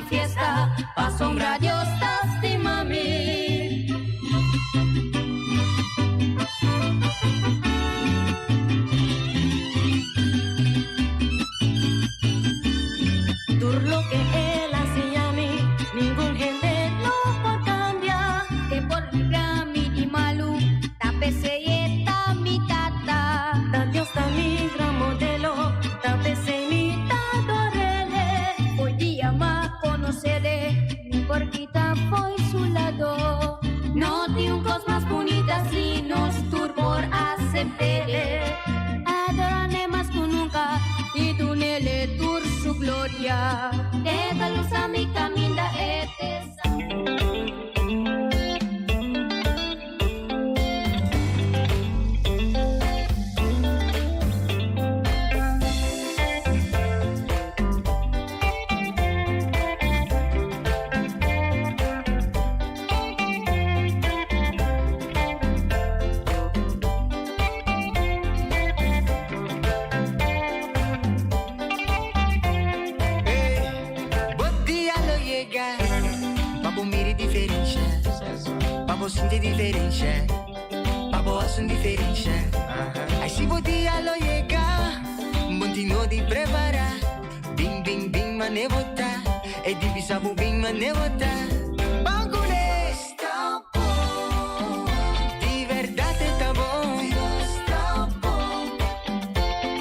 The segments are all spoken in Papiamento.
fiesta, pasobra Dios ta stima mi. Tur loke el a siña mi, ningun hende lo por cambia. E por libra mi di malu, ta p'esei e ta mi Tata. Ta Dios ta mi gran modelo, ta p'esei mi ta ador'Ele. Hoy dia m'a conoce'le, mi por kita fo'i su lado. No tin un cos mas bunita si nos tur por acept'Ele. Adora'ne mas cu nunca y dun'Ele tur su gloria. E ta lusa mi caminda, e te sa. Bo dia lo yega pa bo mira e diferensha, pa bo sinti e diferensha, pa bo hasi un diferensha. Ai si bo dia lo yega, bo tin no di prepara. Bin bin bin mane bo ta, e di bisa bo bin mane bo ta. Ban kuné! Ta bon, di berdad e ta bon. Dios ta bon,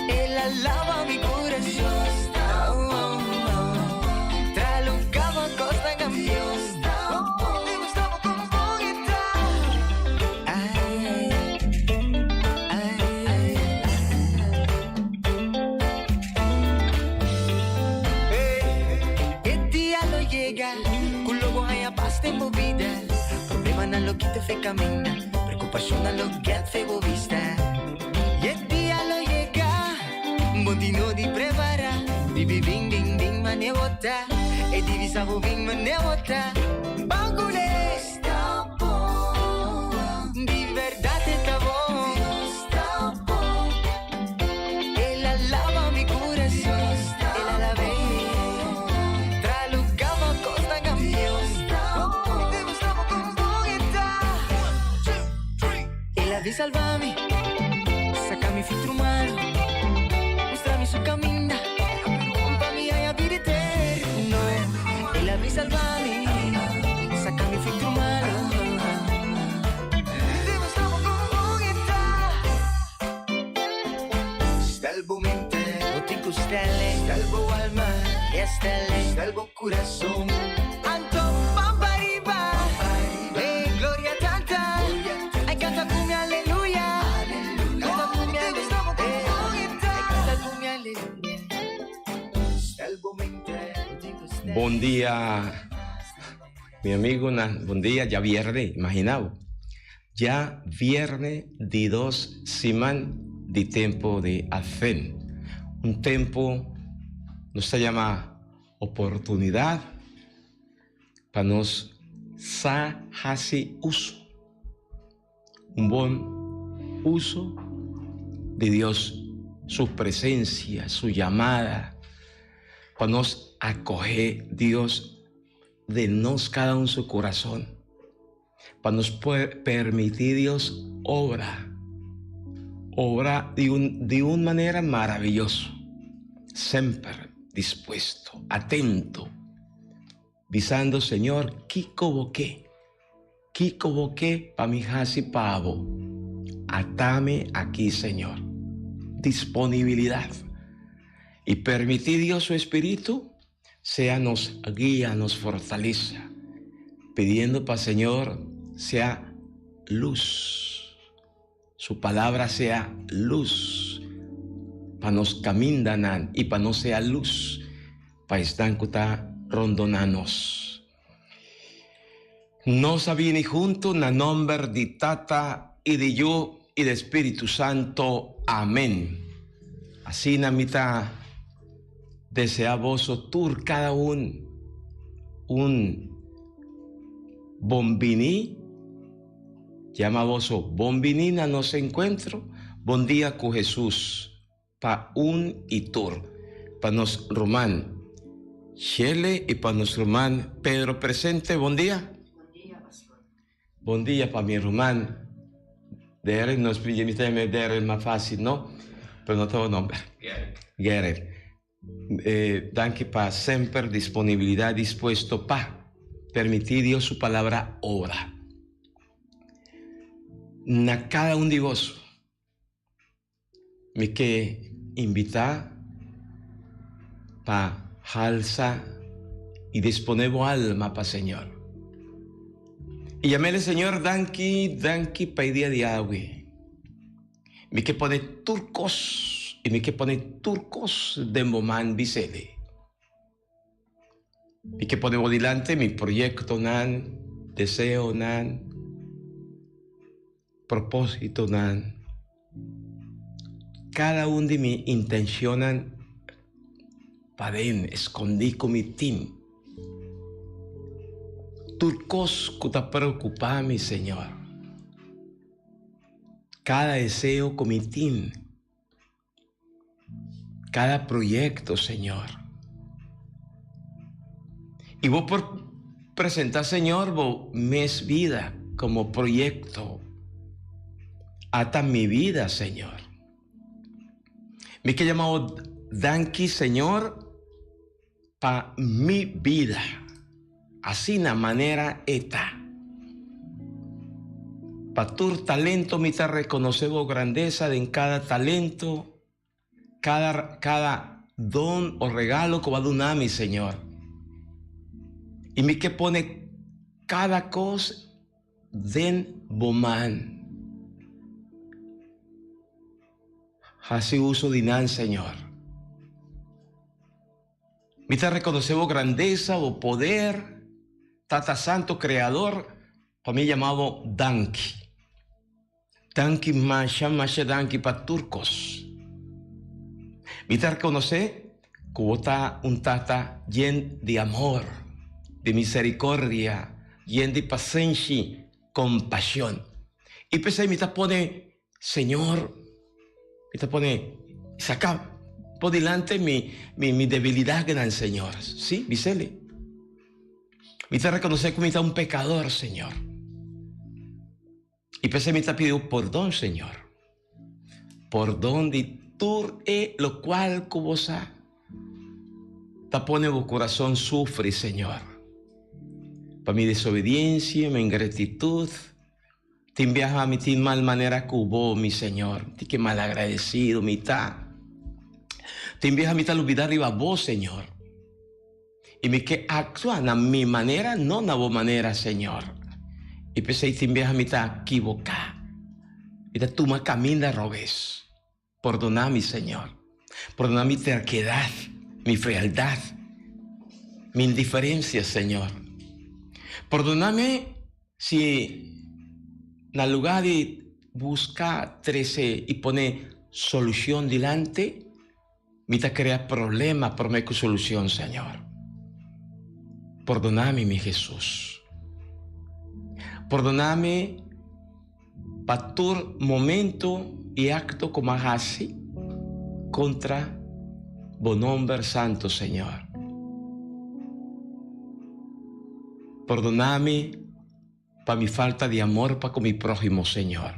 el a laba mi curason. Dios ta bon, tra lugar bo cos ta cambia. Dios ta bon, mi gusta bo como bon e ta. Ay, ay, ay. E dia lo yega cu lo bo haya pas den bo bida. Problemanan lo kita fe caminda, preocupacionnan lo get fe bo bista. E dia lo yega, bo tin no di prepara. Bibi bin bin bin mane bo ta, e divisa bo bin mane bo ta. Ban cune! Ta bon, di berdad e ta bon. Dios ta bon, el a laba mi curason. El a lab'é, tra lugar pa cosnan cambia. Dios ta bon, mi gusta bo como bon e ta. One, two, three. El a bin salba mi, saca mi filtro malo, mustra mi su caminda, pa mi haya bida eterno. El a bin salba mi. Saca mi filtro malo. Stel bo mente, no tin cu stelle. Stel bo alma, ya stelle. Stel bo curason. Anto pam pa riba, hey gloria tata. Ay canta cu mi aleluya. Canta cu mi aleluya. Ay canta cu mi aleluya. Stel bo mente, no tin cu stelle. Bon dia. Mi amigunan, bon dia, djabierne, imagina bo, djabierne di dos siman di tempo di Advent, un tempo nos ta yama oportunidad pa nos sa haci uso, un bon uso di Dios su presencia, su yamada, pa nos acoge Dios den nos cada un su corazon, pa nos por permiti Dios obra, obra di un di un manera maraviyoso, semper dispuesto, atento, bisando Señor kico bo ke? Kico bo ke pa mi haci pa bo? Atame aki Señor. Disponibilidad. Y permiti Dios su Espiritu Sea nos guia, nos fortalesa, pidiendo pa Señor sea luz, Su palabra sea luz pa nos camindanan y pa nos sea luz pa esnan cu ta rondona nos. Nos a bini hunto na nomber di Tata y di Yu y di Spiritu Santo. Amen. Asina mi ta desea boso tur cada un un bon bini. Yama boso bon bini na nos encuentro. Bon dia cu Jesus. Pa un i tur, pa nos ruman. Shirley y pa nos ruman Pedro presente. Bon dia. Bon dia pa mi ruman Derek. Nos mi ta yama Derek mas facil no? Pero no ta bo nomber. Gerrit. Eh, danki pa semper disponibilidad dispuesto pa permiti Dios su palabra obra. Na cada un di boso. Mi ke invitá pa halsa i disponé bo alma pa Señor. I yam'El, Señor, danki, danki pa e dia di awe. Mi ke pone tur kos, i mi ke pone tur kos den bo man, bis'El. Mi ke pone bo dilanti mi proyektonan, deseonan, propósitonan, kada un di mi intenshonnan paden eskondí ku mi tin. Tur kos ku ta preokupá mi, Señor, kada deseo ku mi tin. Cada proyecto, Señor. Y bo por presenta, Señor, bo mes vida como proyecto. Ata mi vida, Señor. Mi ke yama bo danki, Señor, pa mi bida. Asina manera e ta. Pa tur talento mi ta reconoce bo grandeza den cada talento, cada cada don o regalo cu bo a duna mi, Señor. Y mi ke pone cada cos den bo man. Haci uso di nan, Señor. Mi ta rekonosé bo grandesa, bo poder, Tata Santo Kreador, pa mi yama bo danki. Danki masha, masha danki pa tur kos. Mi ta rekonosé ku bo ta un Tata yen di amor, di miserikordia, yen di pasenshi, kompashon. I p'esei mi ta pone Señor, mi ta pone saca por dilante mi, mi, mi debilidadnan, Señor. Sí, bisele. Mi ta reconoce cu mi ta un pecador, Señor. Y p'esei mi ta pidi pordon, Señor. Pordon di tur e locual cu bo sa ta pone bo curason sufri, Señor. Pa mi desobediencia, mi ingratitud, Tin biaha mi tin mal manera ku bo, mi Señor. Ti ke malagradesido mi ta. Tin biaha mi ta lubida riba bo, Señor. I mi ke aktua na mi manera, no na bo manera, Señor. I p'esei tin biaha mi ta kiboká. Mi ta tuma kaminda robes. Pordoná mi, Señor. Pordoná mi terkedat, mi frialdat, mi indiferensia, Señor. Pordoná mi si na lugá di buska trese i pone solushon dilanti, mi ta krea problema promé ku solushon, Señor. Pordoná mi, mi Hesus. Pordoná mi. Pa tur momento i akto ku m'a hasi kontra Bo nomber santu, Señor. Pordona mi pa mi falta di amor pa ku mi próhimo, Señor.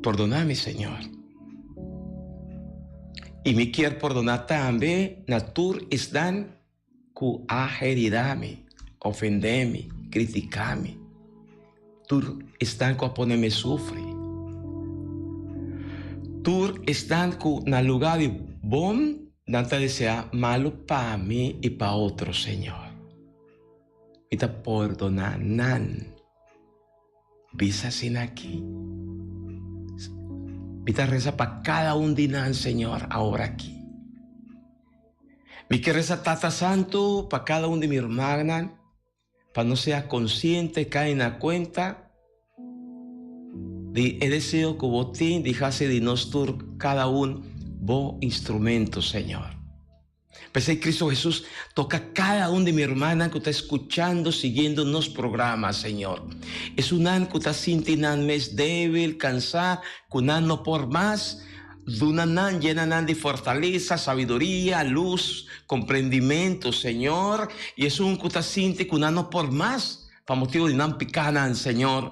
Pordona mi, Señor. I mi kier pordona tambe na tur esnan Ku a herida mi, ofende mi, critica mi, tur esnan ku a pone mi sufri, tur esnan ku na luga di bon nan ta desea malu pa mi i pa otro, Señor, mi ta pordona nan. Bisa asina aki. Mi ta resa pa kada un di nan, Señor, awor aki. Mi ke resa Tata Santu pa kada un di mi rumannan, pa nos sea konsiente, kai na kuenta di e deseo ku Bo tin di hasi di nos tur kada un Bo instrumento, Señor. P'esei Cristo Hesus toca cada un di mi hermannan cu ta escuchando, siguiendo nos programa, Señor. Esunnan cu ta sinti nan mes debil, cansa, cu nan no por mas. Duna nan, yena nan di fortalesa, sabiduria, lus, komprendimentu, Señor, i esun ku ta sinti ku nan no por mas pa motibu di nan pikanan, Señor.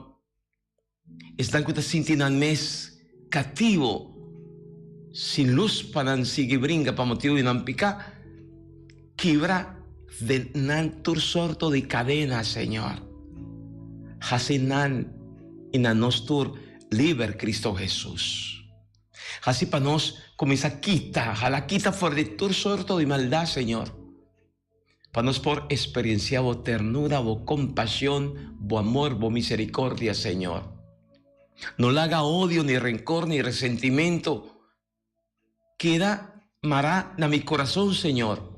Esnan ku ta sinti nan mes kativo, sin lus pa nan sigui bringa pa motibu di nan piká, kibra den nan tur sorto di kadena, Señor. Hasi nan i na nos tur liber, Kristo Hesus. Hasi pa nos kuminsá kita, hala kita for di tur sorto di maldat, Señor. Pa nos por experiencia bo ternura, bo compasion, bo amor, bo misericordia, Señor. No laga odio, ni rencor, ni resentimento keda mará na mi corazon, Señor.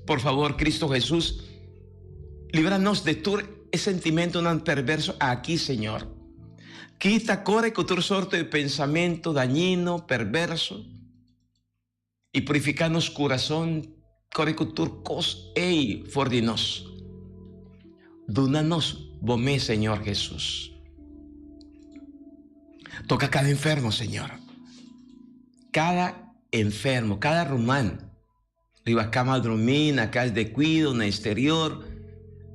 Por favor, Cristo Jesús, libra nos de tur e sentimentonan perverso aki, Señor. Kita core cu tur sorto di pensamento dañino, perverso. I purifiká nos kurason, kore ku tur kos ei for di nos. Duna nos Bo mes, Señor Hesus. Toka kada enfermo, Señor. Kada enfermo, kada ruman riba kama drumí, na kas de kuido, na eksterior,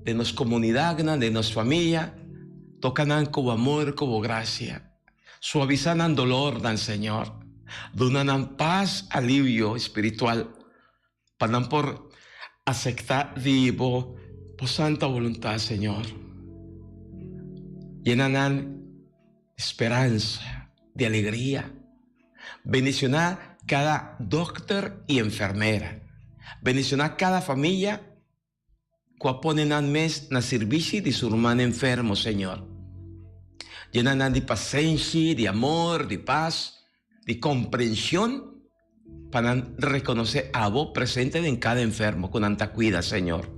den nos komunidatnan, den nos famia, toka nan ku Bo amor, ku Bo grasia. Suavisa nan dolornan, Señor. Duna nan pas, alivio espiritual, pa nan por acepta di Bo, Bo santa voluntad, Señor. Yena nan di speransa, di alegria. Bendiciona cada dokter y enfermera. Bendiciona cada familia Ku a pone nan mes na sirbishi di su ruman enfermo, Señor. Yena nan di pasenshi, di amor, di pas, di komprenshon, pa nan rekonosé Abo presente den kada enfermo ku nan ta kuida, Señor.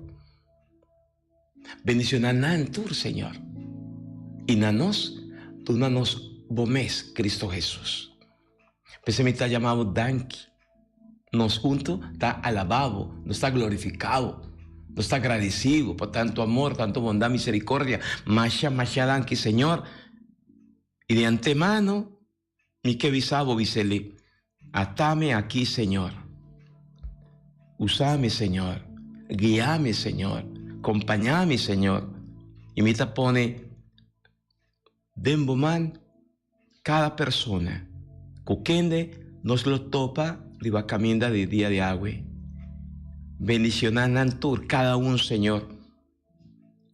Bendishoná nan tur, Señor. I na nos, duna nos Bo mes, Cristo Hesus. P'esei mi ta yama Bo danki. Nos huntu ta alabá bo, nos ta glorifiká bo, nos ta gradisí bo pa tantu amor, tantu bondat, miserikordia. Masha, masha danki, Señor. I di antemano mi ke bisa bo, Vicely, atami aki, Señor. Usa mi, Señor. Guia mi, Señor. Kompañá mi, Señor. I mi ta pone den bo man Kada persona ku kende nos lo topa riba kaminda di dia di awe. Bendishoná nan tur, kada un, Señor.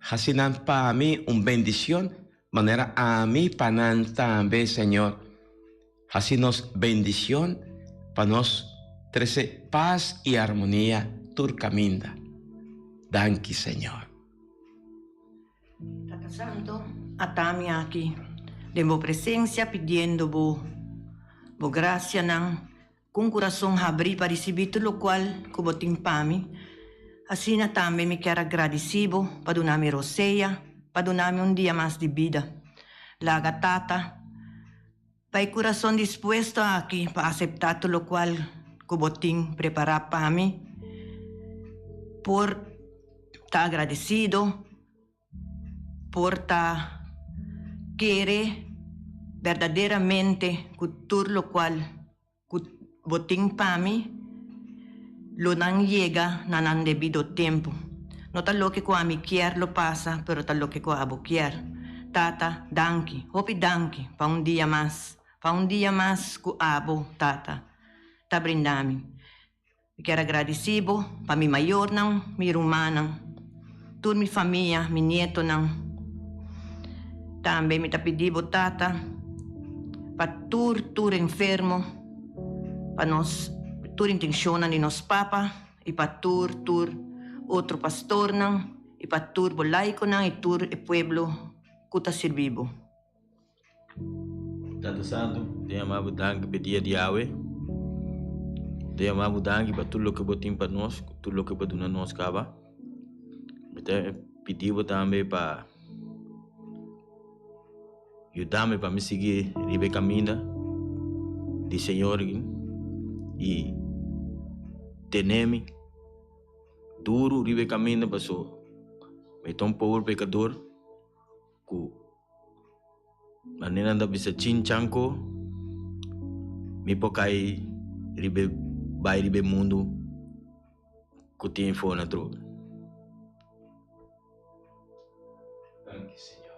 Hasi nan pa mi un bendishon manera ami pa nan tambe, Señor. Hasi nos bendishon pa nos trese pas i armonia tur kaminda. Danki, Señor. Tata Santo, ata mi aki den bo presencia pidiendo bo bo gracianan cu un curason habri pa ricibi tur locual cu bo tin pa mi. Asina tambe mi kier a gradici bo pa duna mi rosea, pa duna mi un dia mas di bida. Laga Tata pa e curason dispuesto aki pa acepta tur locual cu bo tin prepara pa mi por ta agradecido. Por ta kere berdaderamente ku tur lokual ku bo tin pa mi lo nan yega na nan debido tempu. No ta loke ku ami kier lo pasa, pero ta loke ku abo kier. Tata, danki, hopi danki pa un dia mas, pa un dia mas ku abo, Tata, ta brinda mi. Mi kier a gradisí bo pa mi mayornan, mi rumannan, tur mi famia, mi nietonan. Tambe mi ta pidi bo Tata pa tur tur enfermo, pa nos tur intenshonnan di nos papa i pa tur tur otro pastornan i pa tur bo laikonan i tur e pueblo ku ta sirbi bo. Tata Santu, mi ta yama bo danki pa e dia di awe. Mi ta yama bo danki pa tur loke bo tin pa nos, tur loke bo duna nos kaba. Mi ta pidi bo tambe pa yuda mi pa mi sigui riba e kaminda di Señor i tene mi duru riba e kaminda pasobra mi ta un pober pekador ku. Manera nan ta bisa chin chanko. Mi por kai riba e bai riba e mundu ku tin afó na trobe. Danki Señor.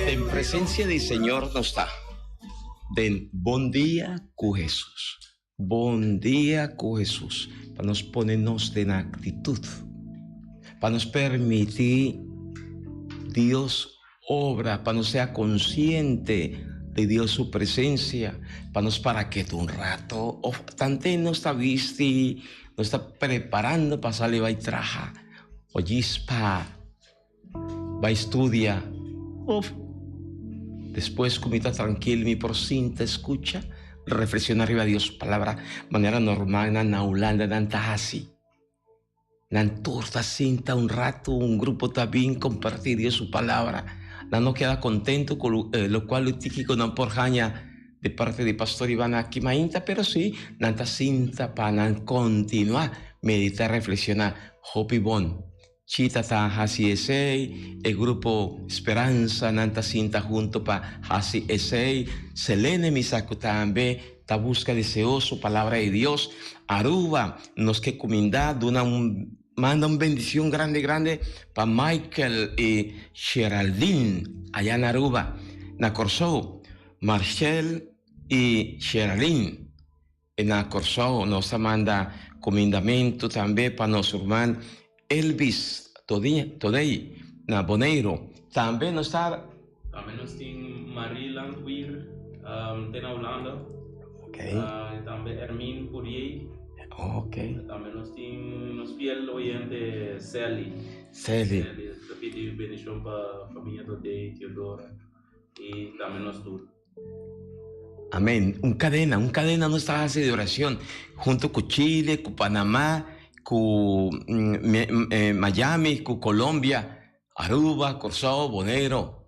Den presencia di Señor nos ta den Bon Dia cu Hesus. Bon dia cu Hesus pa nos pone nos den actitud, pa nos permiti. Dios obra, pa nos sea konsiente di Dios su presensia, pa nos para ketu un rato òf tanten nos ta bisti, nos ta preparando pa sali bai traha o djis pa bai studia òf despues ku mi ta trankil mi por sinta skucha, reflekshoná riba Dios su palabra manera normal nan na Hulanda nan ta hasi. Nan tur ta sinta un ratu, un grupo ta bin comparti Dios su palabra. Nan no keda contento cu locual lo tiki cu nan por haña di parti di Pastor Ivan aki mainta, pero si nan ta sinta pa nan continua medita, reflexiona. Hopi bon. Chita ta haci esey, e grupo Speranza nan ta sinta hunto pa haci esey, Selene mi sa cu tambe ta busca deseoso palabra di Dios. Aruba nos ke cuminda duna un manda un bendicion grande grande pa Michael y Geraldine aya na Aruba. Na Corsou Marcel y Geraldine. E na Corsou nos ta manda cumindamento tambe pa nos ruman Elvis Todey na Boneiru. Tambe nos ta. Tambe nos tin Marie Landweer te na Hulanda. Tambe Hermine Pourier. Tambe nos tin nos fiel oyente Sally. Sally. Ta pidi bendicion pa familia Todey, Theodora y tambe nos tur. Amén. Un cadena, un cadena nos ta haci de oración junto cu Chile, cu Panamá, cu Miami, cu Colombia, Aruba, Corsou, Boneiro,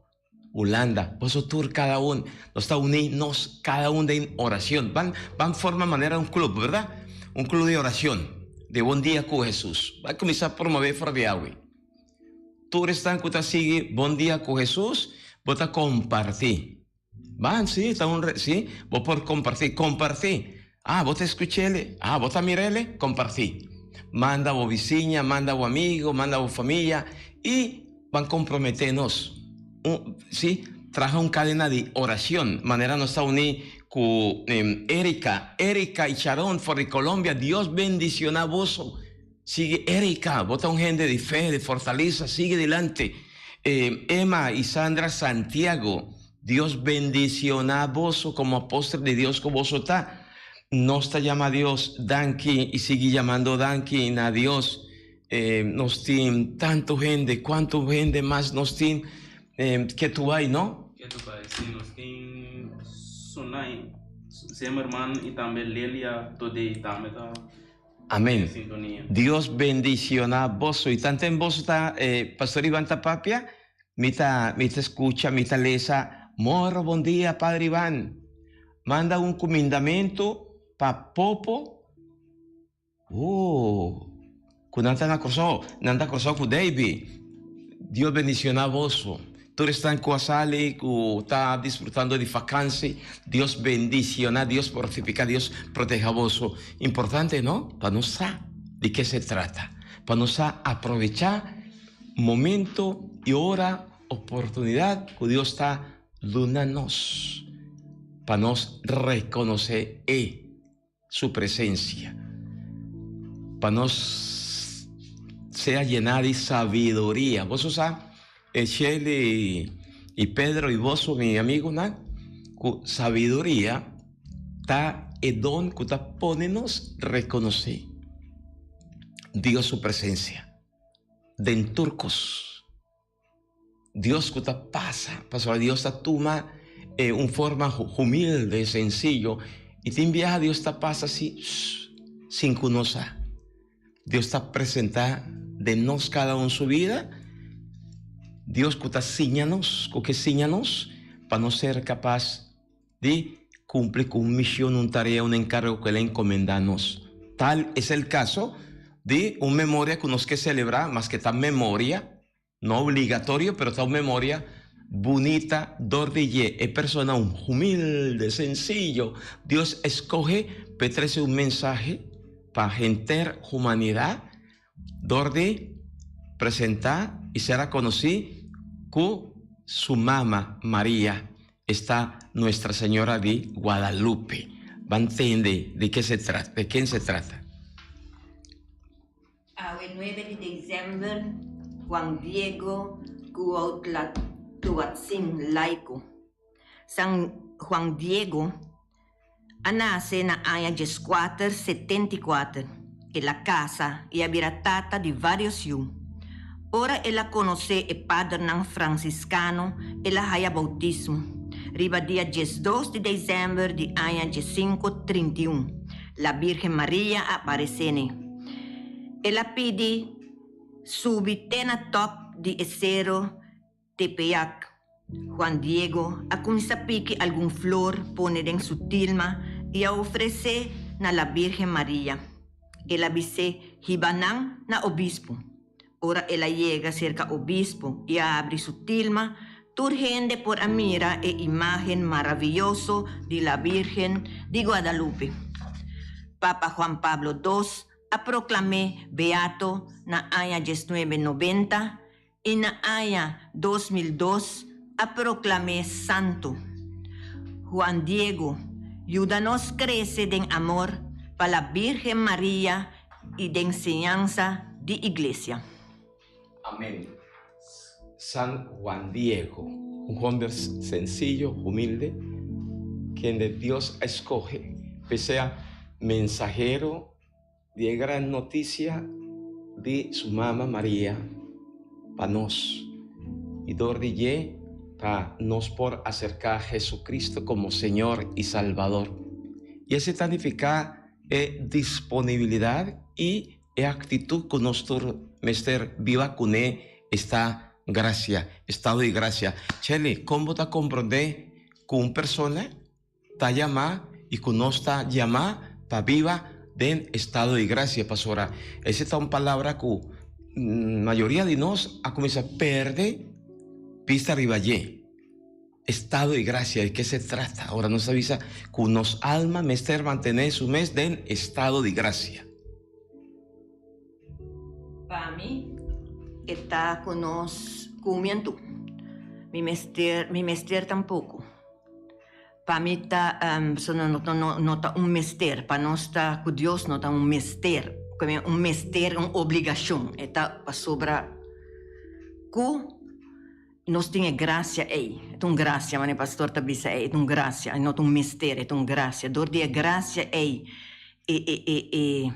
Hulanda. Boso tur cada un nos ta uni nos cada un den oración. Ban, ban forma manera un club, verdad? Un club de oración de Bon Dia cu Jesús. Ban cuminsa promove for di awe. Tur esnan ku ta sigui Bon Dia ku Hesus, bo ta kompartí. Ban, sí, ta un re, sí, bo por kompartí. Kompartí. Ah, bo ta skuch'ele? Ah, bo ta mir'ele? Kompartí. Manda bo bisiña, manda bo amigo, manda bo famia i ban komprometé nos. Un, sí, traha un kadena di orashon, manera nos ta uní ku Erika. Erika i Sharon for di Colombia, Dios bendishoná boso. Sigui Erika, bo ta un hende di fe, di fortalesa, sigui dilanti. Emma y Sandra Santiago, Dios bendiciona boso como apostel di Dios cu boso ta. Nos ta yama Dios danki y sigui yamando danki na Dios. Nos tin tanto hende, cuanto hende mas nos tin ke tu bay, no? Ke tu bay, si, nos tin Sunay Zimmerman y tambe Lelia Todey tambe ta. Amen. Dios bendiciona boso y tanten boso ta Pastor Ivan ta papia mi ta mi ta escucha mi ta lesa moro bon dia Padre Ivan manda un cumindamento pa popo oh cu nan ta na Corsou nan ta Corsou cu Davy Dios bendiciona boso. Tur esnan ku a sali, ku ta disfrutando di fakansi, Dios bendiciona, Dios fortifica, Dios proteha boso. Importante no? Pa nos sa di ke se trata, pa nos sa aprovecha momento y ora, oportunidad ku Dios ta duna nos, pa nos reconoce e. Su presencia, pa nos sea llená di sabiduria. Boso sa, Shirley y Pedro y boso, mi amigunan, cu sabiduria ta e don cu ta pone nos reconoce Dios su presencia den tur cos. Dios ku ta pasa, pasobra Dios ta tuma e un forma humilde, sencillo, y tin biaha Dios ta pasa así, sin ku nos sa. Dios ta presenta den nos kada un su vida, Dios ku ta siña nos, ku ke siña nos pa nos ser kapas di cumpli cu un mision, un tarea, un encargo cu el a encomenda nos. Tal es el caso di un memoria cu nos ke celebra, maske ta memoria, no obligatorio, pero ta un memoria bunita dor di dje. E persona un humilde, sencillo, Dios escoge p'e trece un mensahe pa henter humanidad dor di presenta y ser a conoci cu su mama Maria. Esta Nuestra Señora di Guadalupe. Ban tende di ke se trata, de ken se trata. Awe nuebe di december Juan Diego. Cuauhtlatoatzin laico. San Juan Diego a nace na aña 1474. El a casa y a bira tata di varios yu. Ora el a conoce e padernan franciscano el a haya bautismo riba dia 12 di december di aña 1531. La Virgen Maria a aparece n'e. El a pidi subi te na top di e sero Tepeyac. Juan Diego a cuminsa piki algun flor pone den su tilma y a ofrece na la Virgen Maria. El a bis'é hiba nan na obispo. Ora el a yega cerca obispo y a habri su tilma, tur hende por a mira e imagen maraviyoso di la Virgen di Guadalupe. Papa Juan Pablo dos a proclam'é beato na aña 1990 y na aña 2002 a proclam'é santo. Juan Diego, yuda nos crece den amor pa la Virgen Maria y den señansa di Iglesia. Amén. San Juan Diego, un homber sencillo, humilde, kende Dios a escoge p'e sea mensahero di e gran noticia di su mama Maria pa nos, y dor di dje pa nos por acerca Jesucristo como Señor y Salvador. Y esey ta nifica e disponibilidad y e actitud cu nos tur mester biba cune esta gracia, estado di gracia. Shelly, con bo ta comprende cu un persona ta yama y cu nos ta yama pa biba den estado di gracia? Pasobra ese ta un palabra cu mayoria di nos a cuminsa perde bista riba dje. Estado di gracia, di ke se trata? Ora nos ta bisa ku nos alma mester mantené su mes den estado di gracia. Pa mi, e ta ku nos kumientu. Mi mester, mi mester tampoko. Pa mi ta, so no, no, no ta un mester. Pa nos ta ku Dios no ta un mester. Un mester, un obligashon. E ta pasobra ku. Nos tin e gracia ei. E ta un gracia, manera pastor ta bisa ei, e ta un gracia, e no ta un mester, e ta un gracia. Dor di e gracia ei, e, e, e, e,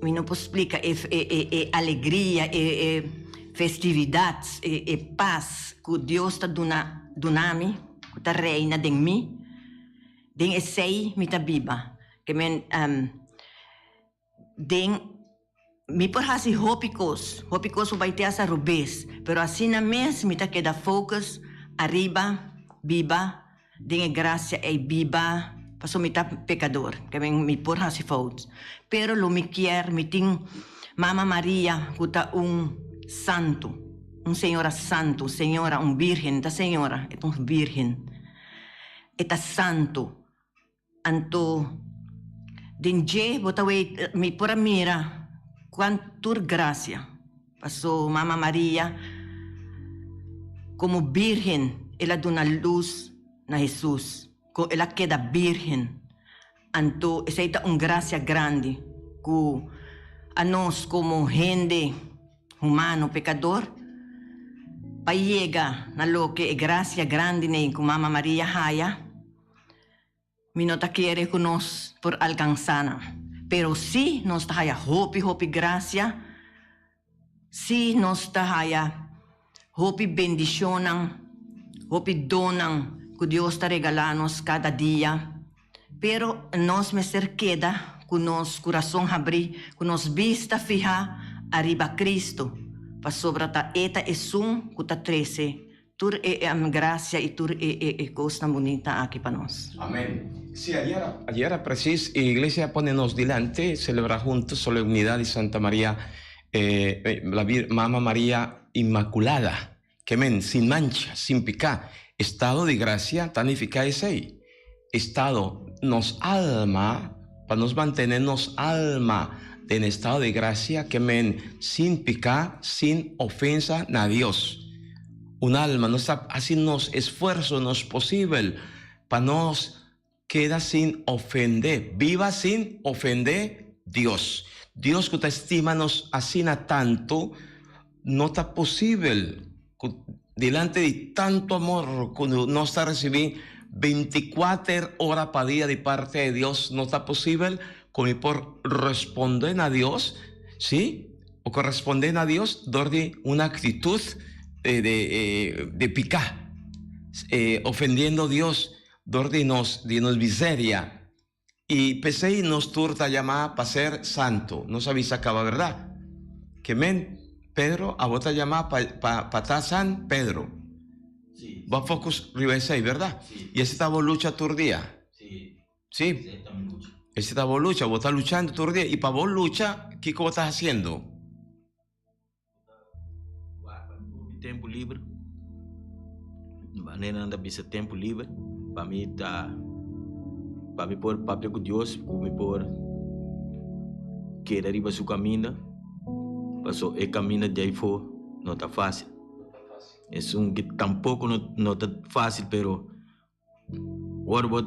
mi no por splica e, e, e, e alegria, e, e festividad, e, e paz cu Dios ta duna, duna mi, cu ta reina den mi, den esei mi ta biba. Ke men, Den mi por hasi hopi kos, hopi kos por bai te hasta robes, pero asina mes mi ta keda focus ariba biba den e gracia ei, biba pasobra mi ta pecador, ke men mi por hasi fout, pero lo mi kier mi tin Mama Maria ku ta un santu, un señora santu, señora, un virgen, ta señora, e ta un virgen, e ta santu. Anto den dje bo ta wei mi por a mira cuan tur gracia paso Mama Maria como virgen el a duna luz na Jesus cu el a keda virgen anto esey ta un gracia grandi cu anos como hende humano pecador pa yega na loke e gracia grandi ney cu Mama Maria haya. Mi no ta kere ku nos por alkansá nan, pero sí nos ta haya hopi, hopi grasia, sí nos ta haya hopi bendishonnan, hopi donnan ku Dios ta regalá nos kada dia. Pero nos mester keda ku nos kurason habrí, ku nos bista fihá ariba Kristu, pasobra ta E ta esun ku ta trese Tur e gracia y tur e e cosnan bunita aki pa nos. Amen. Si ayer ayer precies e iglesia a pone nos dilanti celebra hunto solemnidad di Santa Maria la Mama Maria Inmaculada ke men sin mancha sin pica estado di gracia ta nifica esey estado nos alma pa nos mantene nos alma den estado di gracia ke men sin pica sin ofensa na Dios. Un alma nos ta hasi nos esfuerso nos posibel pa nos keda sin ofende, biba sin ofende Dios. Dios ku ta estima nos asina tantu, no ta posibel. Ku dilanti di tantu amor ku nos ta risibí bintikuater ora pa dia di parte di Dios, no ta posibel ku mi por respondé na Dios, sí, o korespondé na Dios dor di un aktitut di piká, ofendiendo Dios dor di nos di nos miseria. I p'esei nos tur ta yamá pa ser santu. Nos a bisa kaba, bèrdat? Ke men, Pedro, abo ta yamá pa pa pa ta san Pedro. Sí. Bo a focus riba esei, bèrdat? Sí. I esei ta bo lucha tur dia. Sí. Sí. Esei ta mi lucha. Esei ta bo lucha, bo ta luchando tur dia. I pa bo lucha, kiko bo ta hasiendo? Mi tempu liber, manera nan ta bisa tempu liber, pa mi ta, pa mi por papia ku Dios, ku mi por keda riba su kaminda, paso e kaminda di aifó no ta fásil. Esun ki tampoko no ta fásil, pero Ora bo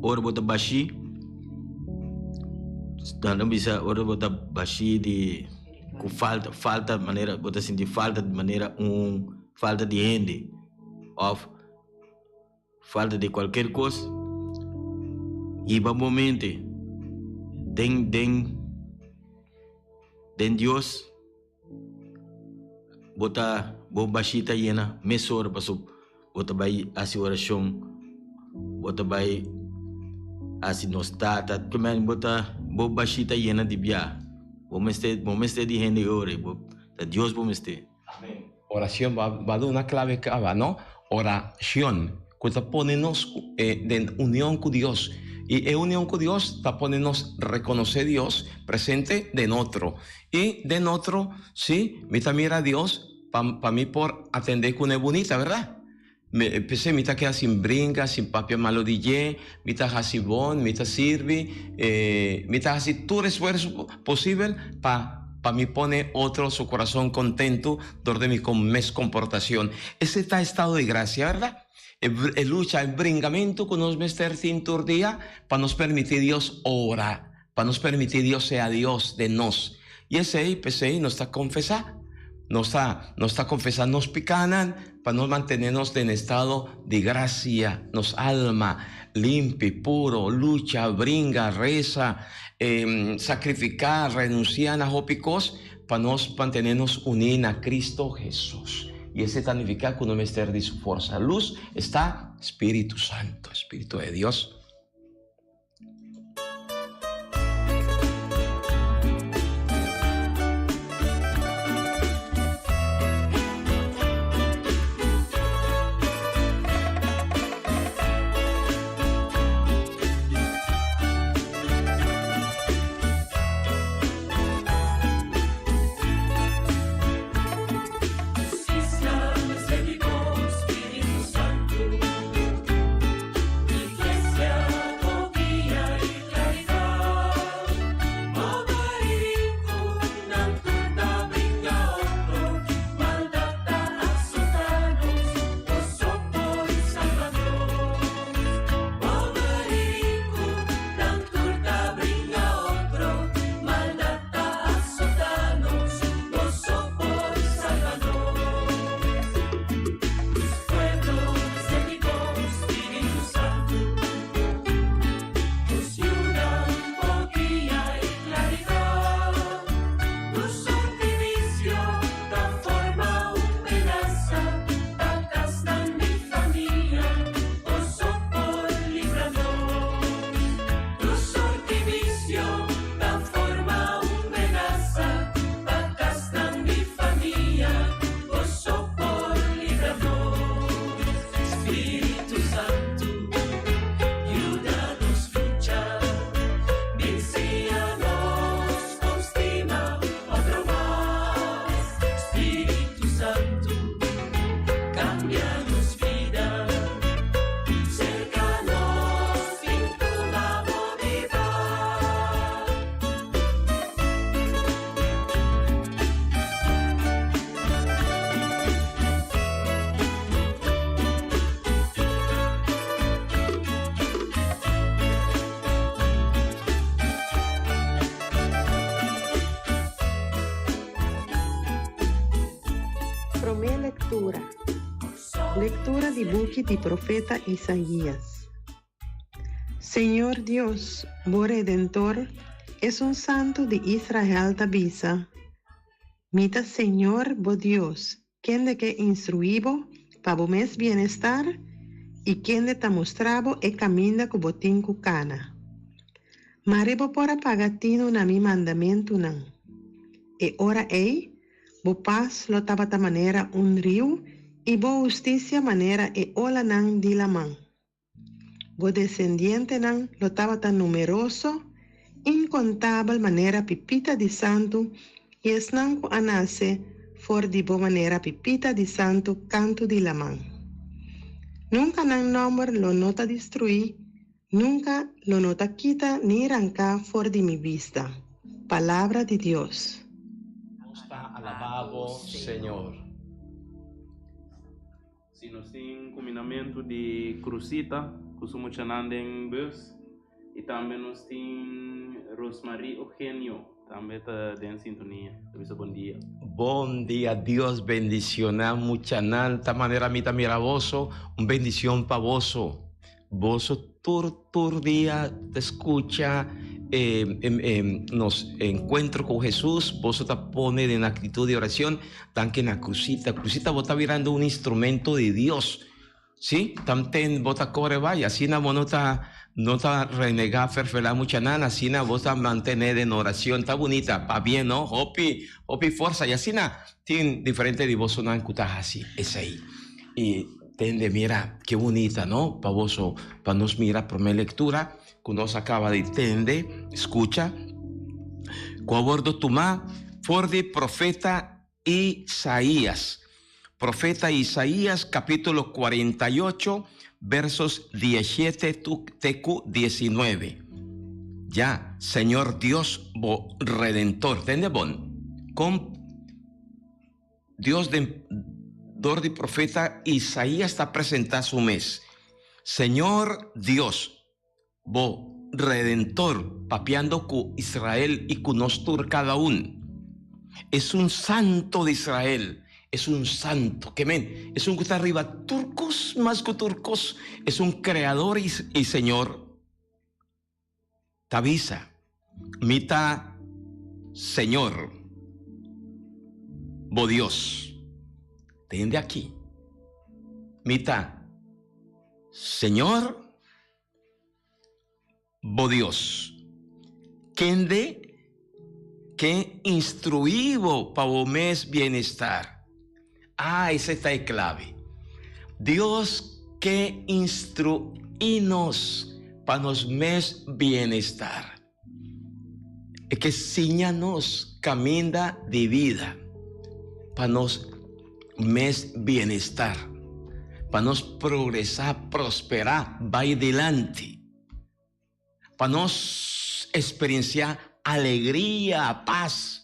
ora bo ta bashí nan ta bisa ora bo ta bashí di ku falta falta manera bo ta sinti falta di manera un falta di hende òf falta di kualker kos hiba bo mente den den den Dios. Bo ta bo bashí ta yena mesora pasobra bo ta bai hasi orashon, bo ta bai hasi nos tata, bo ta bo bashí ta yena di bia. Bo mester bo mester di hende ora bo ta Dios bo mester. Amen. Oracion ba ba duna clave caba no? Oracion cu ta pone nos den union cu Dios y e union cu Dios ta pone nos reconoce Dios presente den otro y den otro si mi ta mira Dios pa pa mi por atende cune bunita verdad? Mi p'esei mi ta keda sin brinka, sin papia malu di dje, mi ta hasi bon, mi ta sirbi, mi ta hasi tur esfuerso posibel pa pa mi pone otro su kurason kontentu dor di mi mes komportashon. Esei ta estado di grasia, bèrdat? E lucha, e bringamentu ku nos mester tin tur dia pa nos permití Dios ora, pa nos permití Dios sea Dios den nos. I esei, p'esei nos ta konfesá. Nos ta, nos ta konfesá nos pikánan pa nos mantené nos den estado di grasia, nos alma limpi, puro, lucha, bringa, resa, sakrifiká, renunsiá na hopi kos pa nos mantené nos uní na Cristo Hesus. I esei ta nifiká ku no mester di su forsa. Lus esta Spiritu Santo, Spiritu de Dios. Lektura di buki di profeta Isaías. Señor Dios, bo Redentor, Esun Santu di Israel ta bisa, Mi ta Señor bo Dios, kende ke instruí bo pa bo mes bienestar i kende ta mustra bo e kaminda ku bo tin ku kana. Mare bo por a paga tinu na mi mandamentunan. E ora ei, bo pas lo tabata manera un riu i bo hustisia manera e olanan di laman. Bo desendientenan lo tabata numeroso, inkontabel manera pipita di santu i esnan ku a nase for di bo manera pipita di santu kantu di laman. Nunka nan nòmber lo no ta destruí, nunka lo no ta kita ni ranká for di mi bista. Palabra di Dios. Nos ta alabá bo, Señor. Si nos tin kuminamentu di Cruzita ku su muchanan den bus i tambe nos tin Rosmarie Eugenio tambe ta den sintonia ta bisa bon dia. Bon dia Dios bendiciona muchanan ta manera mi ta mira boso un bendicion pa boso Boso tur tur dia ta scucha nos encuentro cu Jesus, boso ta pone den actitud di oracion, danki na Crucita. Crucita bo ta birando un instrumento di Dios. Si, tamten bo ta core bay, asina bo no ta no ta renega ferfela muchanan, asina bo ta mantene den oracion. Ta bunita, pabien no, hopi hopi forsa y asina tin diferente di bosonan cu ta haci esey. Y Tende, mira, ke bunita, no? Pa boso, pa nos mira promé lektura ku nos a kaba di tende, skucha, ku a wòrdu tumá for di profeta Isaías. Profeta Isaías, kapítulo 48, versos 17 te ku 19. Ya, Señor Dios bo Redentor. Tende bon, kon Dios den dor di profeta Isaías ta presentá su mes, Señor Dios, bo Redentor, papiando ku Israel i ku nos tur kada un. Esun Santo di Israel, esun Santo, ke men, esun ku ta riba tur kos, mas ku tur kos, esun Kreador i Señor. Ta bisa, Mi ta Señor, bo Dios. Tende aki. Mi ta Señor, bo Dios, kende ke instruí bo pa bo mes bienestar. Ah, esei ta e clave. Dios ke instruí nos pa nos mes bienestar. E ke siña nos caminda di vida pa nos mes bienestar, pa nos progresá, prosperá, bai dilanti. Pa nos experienciá alegria, paz.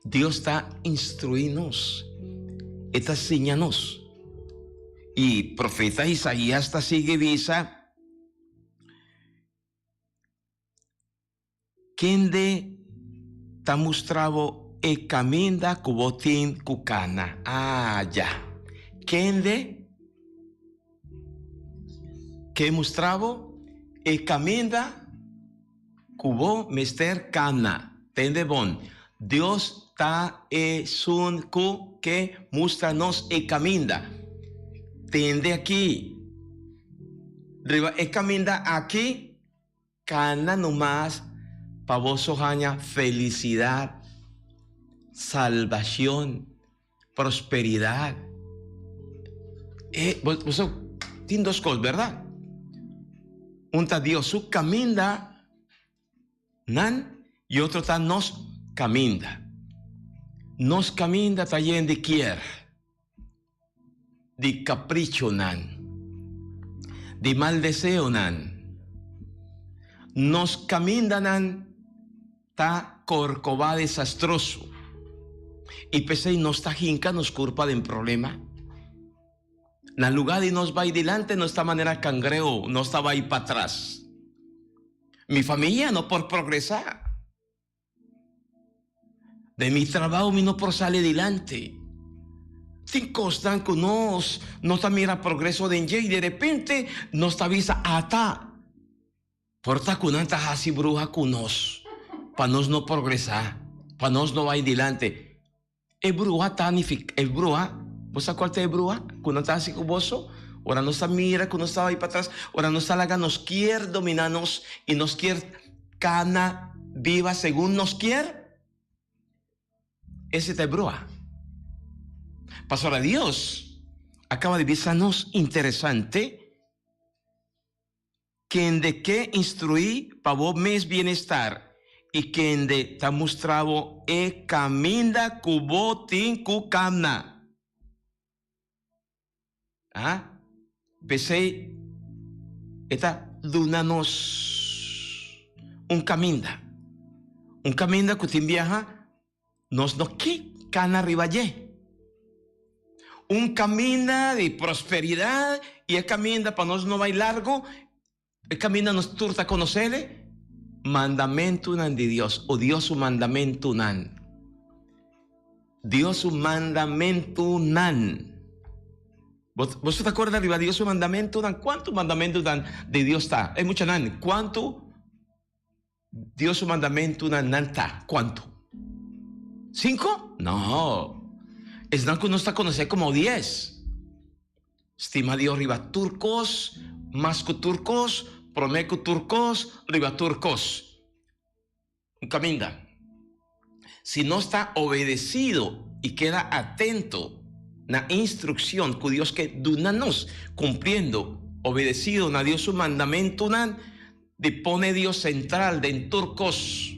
Dios ta instruí nos, e ta siña nos. I profeta Isaías ta sigui bisa, Kende ta mustra bo e kaminda ku bo tin ku kana? Ah, ya. Kende ke mustra bo e kaminda Ku bo mester kana. Tende bon, Dios ta esun ku ke mustra nos e kaminda. Tende aki. Riba e kaminda aki, kana nomas pa boso haña felisidat, salbashon, prosperidat. E, boso tin dos kos, bèrdat? Un ta Dios su kaminda nan i otro ta nos kaminda. Nos kaminda ta yen di kier, di kaprichonan, di mal deseonan. Nos kamindanan Ta korkobá desastroso i p'esei nos ta hinka nos kurpa den problema. Na lugá di nos bai dilanti nos ta manera kangreu, nos ta bai patras. Mi famia no por progresá. Den mi trabou mi no por sali dilanti. Tin kosnan ku nos no ta mira progreso den dje i derepente nos ta bisa ata. Por ta ku nan ta hasi bruha ku nos pa nos no progresá, pa nos no bai dilante. E bruha ta nifiká, e bruha, bo sa kual ta e bruha ku nan ta hasi ku boso? Ora nos ta mira ku nos ta bai patras, ora nos ta laga nos kier dominá nos i nos kier kana biba segun nos kier, ese ta e bruha. Pasobra Dios a kaba di bisa nos interesante. Kende ke instruí pa bo mes bienestar i kende ta mustra bo e kaminda ku bo tin ku kamna. A P'esei e ta duna nos un kaminda, un kaminda ku tin biaha Nos no ke kana riba dje. Un kaminda di prosperidat i e kaminda pa nos no bai largu, e kaminda nos tur ta konosé, mandamentunan di Dios o Dios su mandamentunan. Dios su mandamentunan. Boso ta korda riba Dios su mandamentunan? Kuantu mandamentunan di Dios ta? E muchanan, kuantu? Dios su mandamentunan nan ta cuantu? Cinco? No. Esnan cu nos ta conoce como dies. Stima Dios riba tur cos, mas cu tur cos, prome cu tur cos, riba tur cos. Un caminda. Si nos ta obedecido y keda atento na instruccion cu Dios ke duna nos, cumpliendo, obedecido na Dios su mandamentunan, Di pone Dios sentral den tur kos,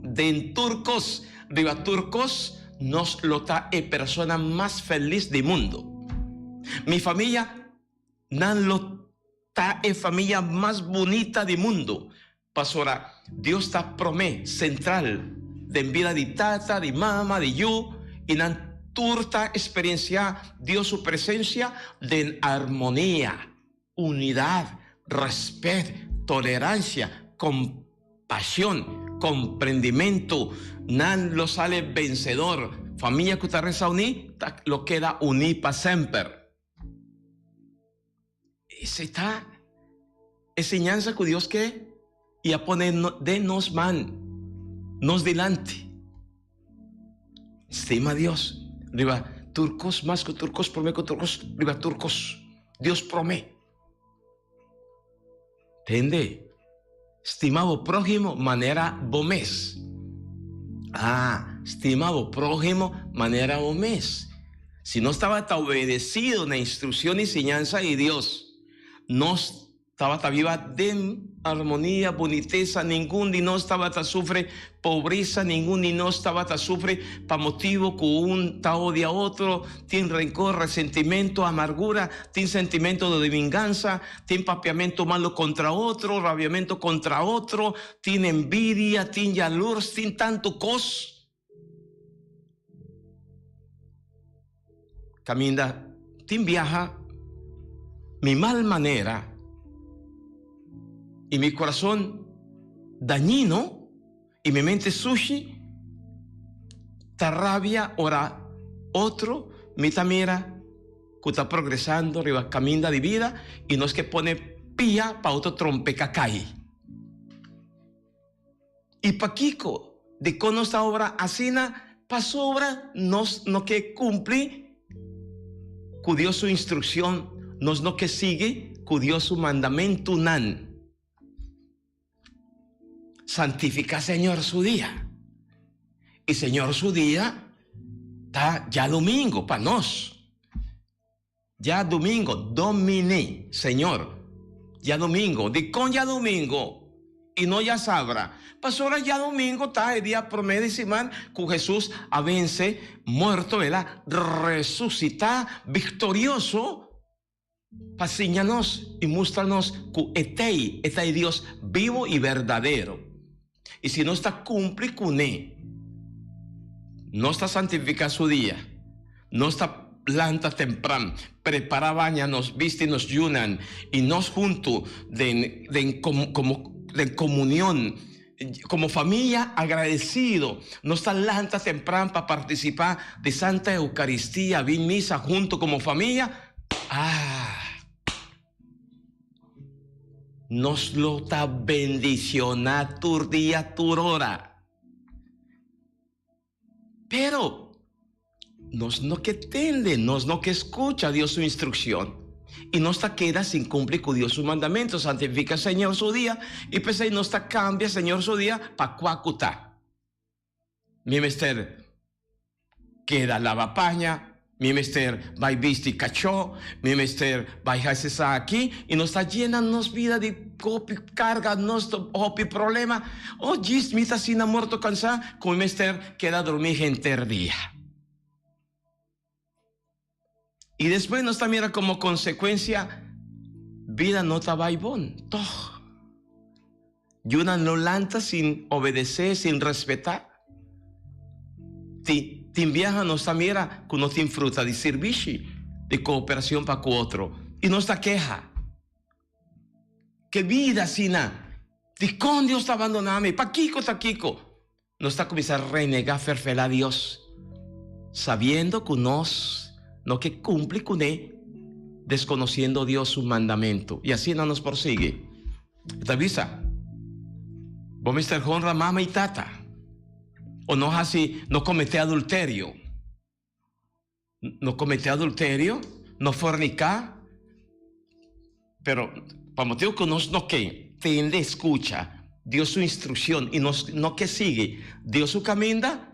den tur kos, riba tur kos, nos lo ta e persona mas felis di mundu. Mi famia, nan lo ta e famia mas bunita di mundu, pasobra Dios ta promé, sentral, den bida di tata, di mama, di yu, i nan tur ta eksperensiá Dios su presensia den armonia. Unidad, respet, tolerancia, compasion, comprendimento, nan lo sale vencedor. Famia cu ta reza uní ta lo keda uní pa semper. Esey ta e siñansa cu Dios ke y a pone den nos man, nos dilanti. Stima Dios riba tur kos, mas ku tur kos, promé ku tur kos, riba tur kos. Dios promé. Tende? Stima bo próhimo manera bo mes. Ah, stima bo próhimo manera bo mes. Si nos tabata obedesido na instrukshon i siñansa di Dios, nos Tabata biba den armonia, bunitesa, ningun di nos tabata sufri pobresa, ningun di nos tabata sufri pa motibu ku un ta odia otro, tin renkor, resentimentu, amargura, tin sentimentu di vingansa, tin papiamentu malu kontra otro, rabiamentu kontra otro, tin envidia, tin yalurs, tin tantu kos. Caminda tin biaha mi mal manera y mi corazon dañino y mi mente sushi ta rabia ora otro mi ta mira cu ta progresando riba caminda di bida y nos ke pone pia pa otro trompeca cay. I pakiko dikon nos ta obra asina? Pasobra nos no ke kumpli ku Dios su instrukshon, nos no ke sigui ku Dios su mandamentunan. Santifiká Señor su dia. I Señor su dia ta djadumingu pa nos. Djadumingo, Domini, Señor. Djadumingo, dikon djadumingo i no djasabra? Pasobra djadumingo ta e dia promé di siman ku Hesus a vense morto, el a resusitá viktorioso pa siña nos i mustra nos ku e t'ei, e ta e Dios bibu i berdadero. I si nos ta kumpli kuné, nos ta santifiká su dia, nos ta lanta tempran, prepará baña nos, bisti nos yunan, i nos huntu den den komo den komunion. Como famia agradecido nos ta lanta tempran pa participa di Santa Eucaristia, bin misa hunto como famia, ah! Nos lo ta bendiciona tur dia tur ora. Pero, nos no ke tende, nos no ke skucha Dios su instrukshon, i nos ta keda sin kumpli ku Dios su mandamentu. Santifika Señor su dia, i p'esei nos ta kambia Señor su dia pa kua ku ta. Mi mester keda laba paña, Mi mester bai bisti kachó, mi mester bai hasi esaki, i nos ta yena nos bida di hopi karga, nos hopi problema. Oh, djis mi ta asina morto kansá ku mi mester keda drumí henter dia. I despues nos ta mira komo konsekuensia bida no ta bai bon, tòg. Yunan no lanta sin obedesé, sin respetá. Ti, tin biaha nos ta mira ku no tin fruta di sirbishi, di kooperacion pa ku otro, i nos ta keha. Ke bida asina? Dikon Dios ta abandoná mi? Pakiko ta kiko? Nos ta kuminsá renegá, ferfelá Dios, sabiendo ku nos no ke kumpli kuné, deskonosiendo Dios su mandamentu. I asina nos por sigui. E ta bisa, Bo mester honra mama i tata, o no hasi, no kometé adulterio. No kometé adulterio, no forniká, pero pa motibu ku nos no ke tende, skucha, Dios su instrukshon i nos no ke sigui Dios su kaminda,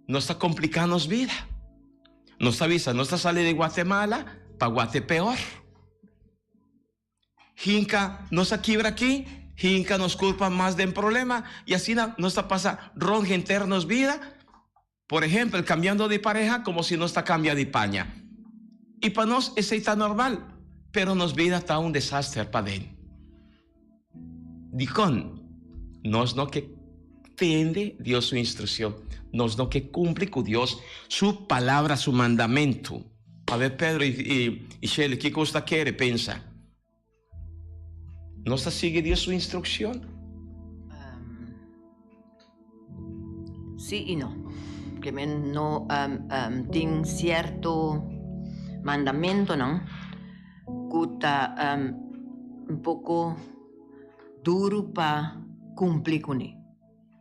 nos ta kompliká nos bida. Nos ta bisa, nos ta sali di Guatemala pa Guatepeor. Hinka nos a kibra aki, hinka nos kurpa mas den problema i asina nos ta pasa rond henter nos bida. Por ehempel, cambiando di pareha como si nos ta cambia di paña. Y pa nos esey ta normal, pero nos bida ta un desaster paden. Dicon? Nos no ke tende Dios su instruccion, nos no ke cumpli cu Dios su palabra, su mandamento. A ver Pedro y y Shirley, kico boso ta kere pensa? Nos ta sigui Dios su instrukshon? Sí i no. Ke men no tin sierto mandamentonan ku ta un poko duru pa kumpli kuné.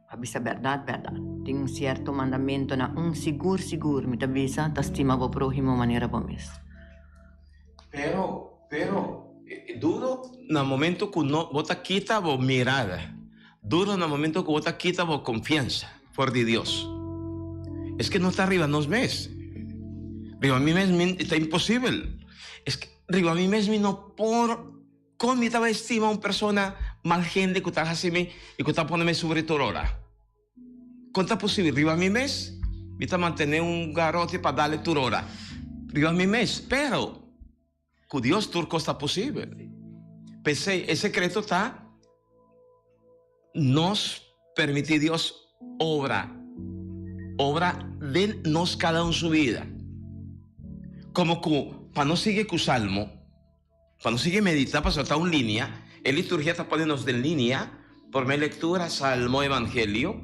Pa bisa bèrdat bèrdat, tin sierto mandamentonan, un sigur sigur mi ta bisa, ta stima bo próhimo manera bo mes. Pero, pero, duro na momento ku no bo ta kita bo mirada, duro na momento ku bo ta kita bo konfiansa for di Dios. Es ke no ta riba nos mes. Riba mi mes mi ta imposibel. Es ke riba mi mes mi no por. Kon mi ta bai stima un persona mal hende ku ta hasi mi i ku ta pone mi sufri tur ora? Kon ta posibel? Riba mi mes mi ta mantené un garoti pa dale tur ora. Riba mi mes. Pero, ku Dios tur kos ta posibel. P'esei, e sekreto ta nos permití Dios obra, obra den nos kada un su bida. Komo ku pa nos sigui ku Salmo. Pa nos sigui medita pasobra ta un linia, e liturgia ta pone nos den linia por me lectura, salmo, evangelio,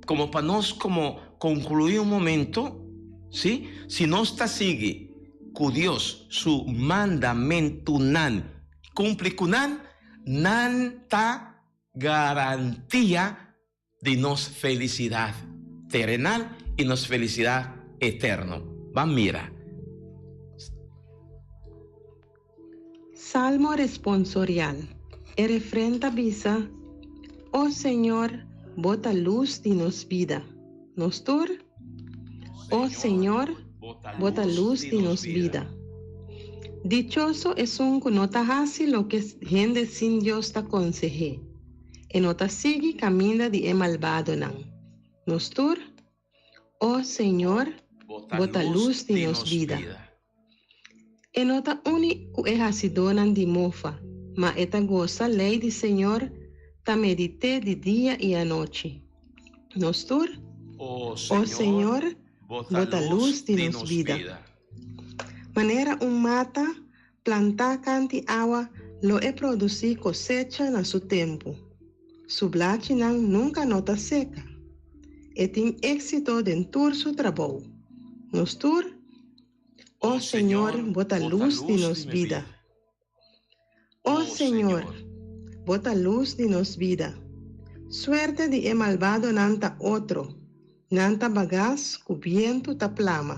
como pa nos como conclui un momento, si, si nos ta sigui cu Dios su mandamentunan y cumpli cu nan, nan ta garantia di nos felicidad terenal y nos felicidad eterno. Ban mira. Salmo responsorial. E refren ta bisa, O Señor, bo ta lus di nos bida. Nos tur? O Señor, bo ta lus di nos bida. Dichoso esun ku no ta hasi loke hende sin Dios ta konseh'é. E no ta sigui kaminda di e malbadonan. Nos tur, O Señor, bo ta lus di nos bida. E no ta uni ku e hasidónan di mofa, ma e ta gosa lei di Señor, ta medit'é di dia i anochi. Nos tur, O Señor, bo ta lus di nos bida. Manera un mata Plantá kanti awa lo e produsí kosecha na su tempu. Su blachinan nunka no ta seka. E tin éksito den tur su trabou. Nos tur, O Señor, bo ta lus di nos bida. O Señor, bo ta lus di nos bida. Suerte di e malbadonan ta otro, nan ta bagas ku bientu ta plama.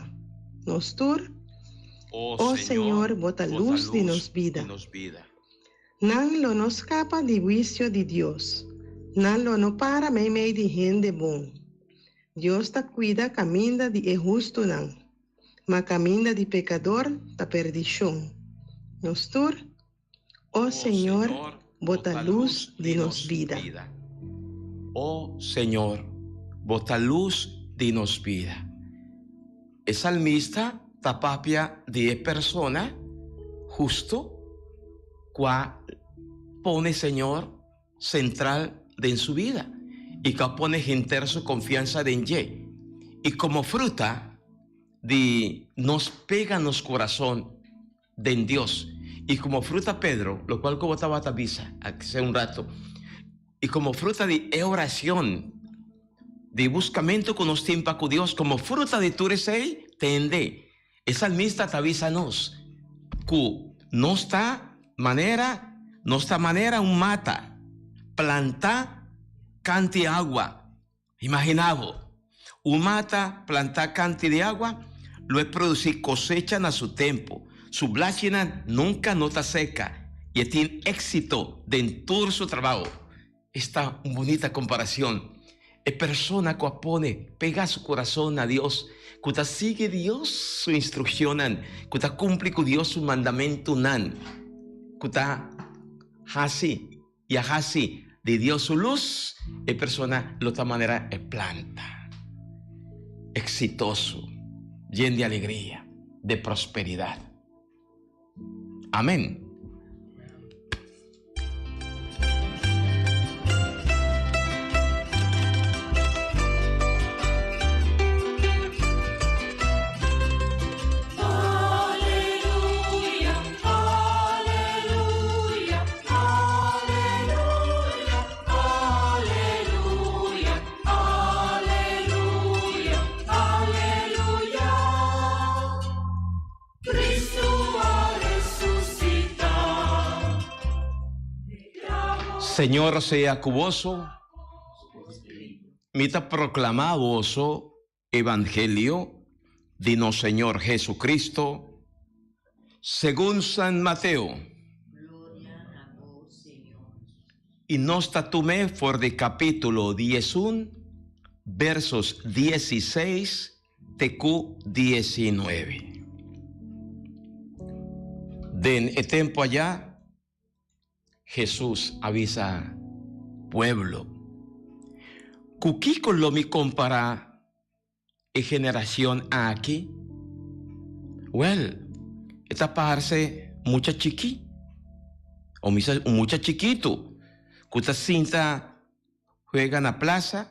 Nos tur, O Señor, bo ta lus di nos bida. Nan lo no skapa di huisio di Dios, nan lo no para meimei di hende bon. Dios ta kuida kaminda di e hustunan, ma kaminda di pekador ta perdishon. Nos tur, O Señor, bo ta lus di nos bida. O Señor, bo ta lus di nos bida. E salmista ta papia di e persona hustu kua pone Señor sentral den su bida i ku a pone henter su konfiansa den dje. I komo fruta di nos pega nos kurason den Dios i komo fruta Pedro, lokual ku bo tabata bisa hace un rato, i komo fruta di e orashon di buskamentu ku nos tin pa ku Dios, komo fruta di tur esei, tende, E salmista ta bisa nos ku nos ta manera nos ta manera un mata plantá kanti agua. Imaginá bo, un mata plantá kanti di agua lo e produsí kosecha na su tempu, su blachinan nunka no ta seka i e tin éksito den tur su trabou. Esta un bunita comparacion! E persona cu a pone pega su curason na Dios, cu ta sigui Dios su instruccionnan, cu ta cumpli cu Dios su mandamentunan, cu ta haci y a haci di Dios su luz, e persona lo ta manera e planta, exitoso, yen di alegria, de prosperidad. Amen. Señor sea ku boso. Mi ta proklamá boso evangelio di nos Señor Jesucristo segun San Mateo. I nos ta tum'é for di kapítulo diesun, versos diesiseis te ku diesnuebe. Den e tempu ayá, Hesus a bisa pueblo, Ku kiko lo mi kompará e generashon aki? Wèl, e ta parse mucha chikí, o misa un mucha chikitu ku ta sinta huega na plasa.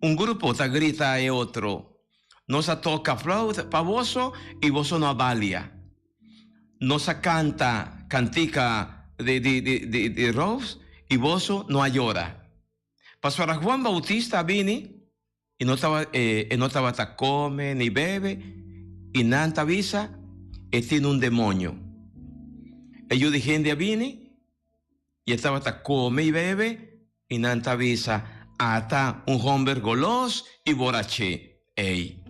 Un grupo ta grita e otro, Nos a toca flauta pa boso y boso no a balia. Nos a canta cantica di di di di di roos y boso no a yora. Pasobra Juan Bautista a bini y no taba e no tabata come ni bebe y nan ta bisa, E tin un demonio. E yu di hende a bini y e tabata come y bebe I nan ta bisa, Ata un homber golos i boraché ei.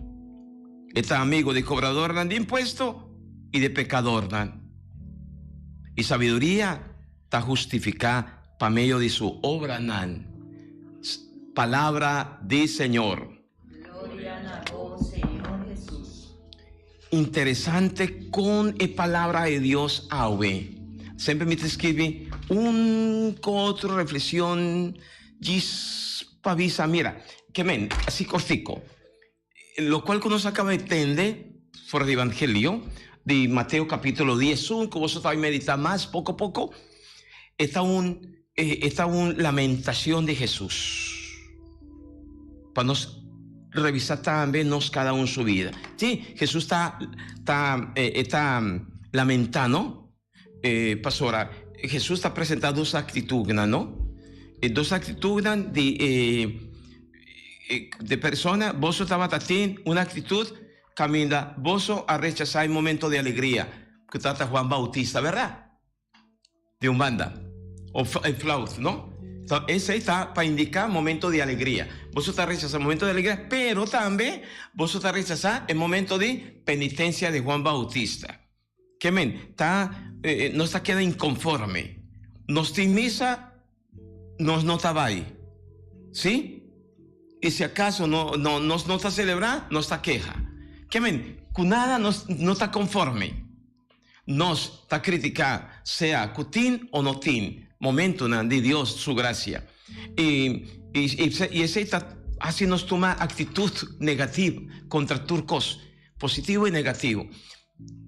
E ta amigo di kobradornan di impuesto i di pekadornan. I sabiduria ta hustifiká pa medio di su obranan. Palabra di Señor. Gloria na bo, Señor Hesus. Interesante kon e palabra di Dios awe. Semper mi ta skirbi un ku otro reflexion djis pa bisa, mira, ke men, asi kortiko, lokual ku nos a kaba di tende for di evangelio di Mateo kapitulo diesun ku boso ta bai medita mas poko poko, e ta un E ta un lamentacion di Jesus pa nos revisa tambe nos cada un su vida. Si, Jesus ta ta e ta lamenta no, pasobra Jesus ta presenta dos actitudnan no. E dos actitudnan di e de persona, boso tabata tin un actitud caminda boso a rechasa e momento di alegria cu tata Juan Bautista, berdad? Di un banda. Of e flaut, no? So, esey ta pa indica momento di alegria. Boso ta rechasa momento di alegria, pero tambe boso ta rechasa e momento di penitencia di Juan Bautista. Ke men, ta, nos ta keda inconforme. Nos tin misa, nos no ta bai. Si? Y si acaso no, no, nos no ta celebra, nos ta keha. Ke men, cu nada nos no ta conforme. Nos ta critica sea cu tin o no tin momentonan di Dios su gracia. Y, y, y esey ta haci nos tuma actitud negativo contra tur cos, positivo y negativo.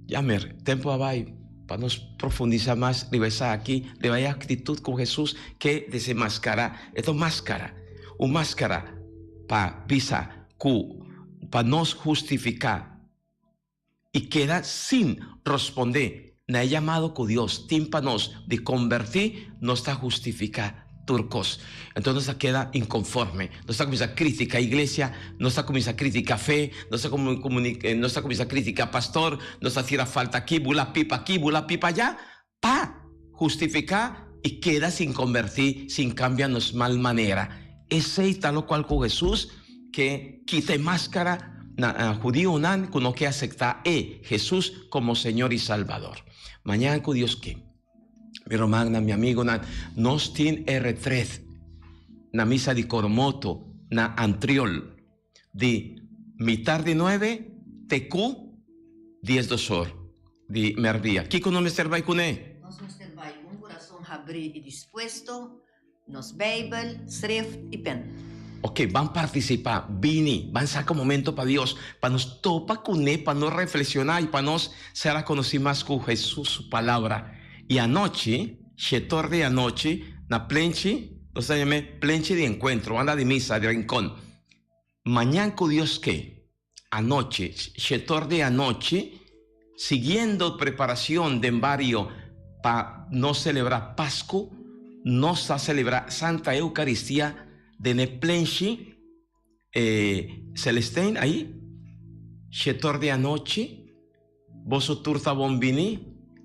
Jammer, tempo a bay pa nos profundisa mas riba esaki, riba e actitud cu Jesus ke desenmascara. E ta un mascara, un mascara pa bisa cu pa nos hustifica y keda sin rosponde na e llamado cu Dios tin pa nos di converti, nos ta hustifica tur cos. Enton nos ta keda inconforme, nos ta cuminsa critica iglesia, nos ta cuminsa critica fe, nos ta nos ta cuminsa critica pastor, nos ta tira falta aki, bula pipa aki, bula pipa allá, pa hustifica y keda sin converti, sin cambia nos mal manera. Esey ta locual cu Jesus ke kita e mascara na hudionan cu no ke acepta e Jesus como Señor y Salbador. Mañan cu Dios ke, mi rumannan, mi amigonan, nos tin e retret na misa di Coromoto na Antriol di mitar di nuebe te cu diesdos or di merdia. Kico nos mester bay cune? Nos mester bay cu un curason habri y dispuesto, nos Bijbel, schrift y pen. Ok, ban participa, bini, ban saca un momento pa Dios, pa nos topa cune, pa nos reflexiona y pa nos ser a conoci mas cu Jesus su palabra. Y anochi, shetor di anochi, na plenchi, nos ta yam'e plenchi di encuentro, banda di misa di Rincon. Mañan cu Dios ke, anochi, shetor di anochi, siguiendo preparacion den bario pa nos celebra Pascu, nos ta celebra Santa Eucaristia den e plenchi Celestijn ayi, shetor di anochi, boso tur ta bon bini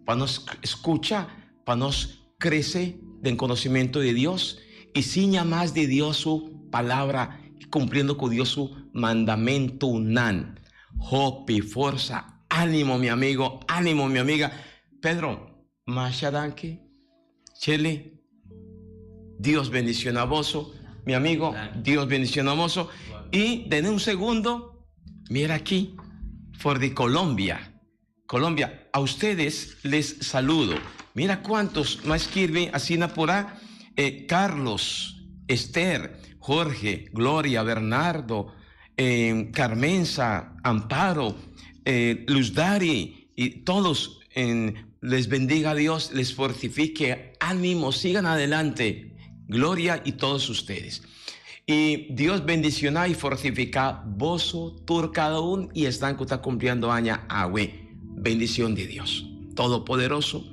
pa nos scucha, pa nos crece den conocimento di Dios y siña mas di Dios su palabra y cumpliendo cu Dios su mandamentonan. Hopi forsa, animo mi amigo, animo mi amiga. Pedro, masha danki. Chele, Dios bendiciona boso, mi amigo, Dios bendiciona boso. Y den un segundo, mira aquí, for di Colombia. Colombia, a ustedes les saludo. Mira cuantos ma skirbi asina por a, eh, Carlos, Esther, Jorge, Gloria, Bernardo, eh, Carmenza, Amparo, eh, Luzdari y todos en, les bendiga Dios, les fortifique, ánimo, sigan adelante. Gloria y todos ustedes. Y Dios bendiciona y fortifica boso tur cada un y esnan cu ta cumpliendo aña awe. Bendicion di Dios Todopoderoso,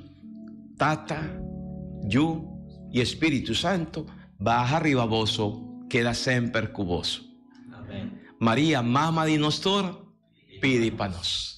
Tata, Yu y Espíritu Santo baha riba boso, keda semper cu boso. Amen. Maria, Mama di nos tur, pidi pa nos.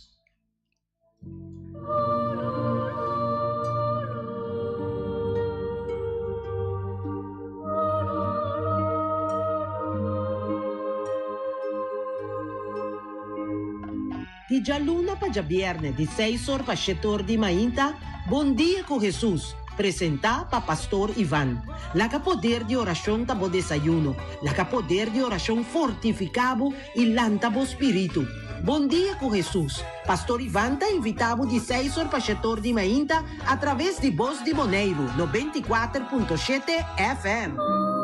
Di djaluna pa djabièrnè di seis or pa shete or di mainta, Bon Dia ku Hesus, presentá pa Pastor Ivan. Laga poder di orashon ta bo desayuno. Laga poder di orashon fortifiká bo i lanta bo spiritu. Bon dia ku Hesus! Pastor Ivan ta invitá bo di seis or pa shetor di mainta atraves di Bos di Boneiru 94.7 FM.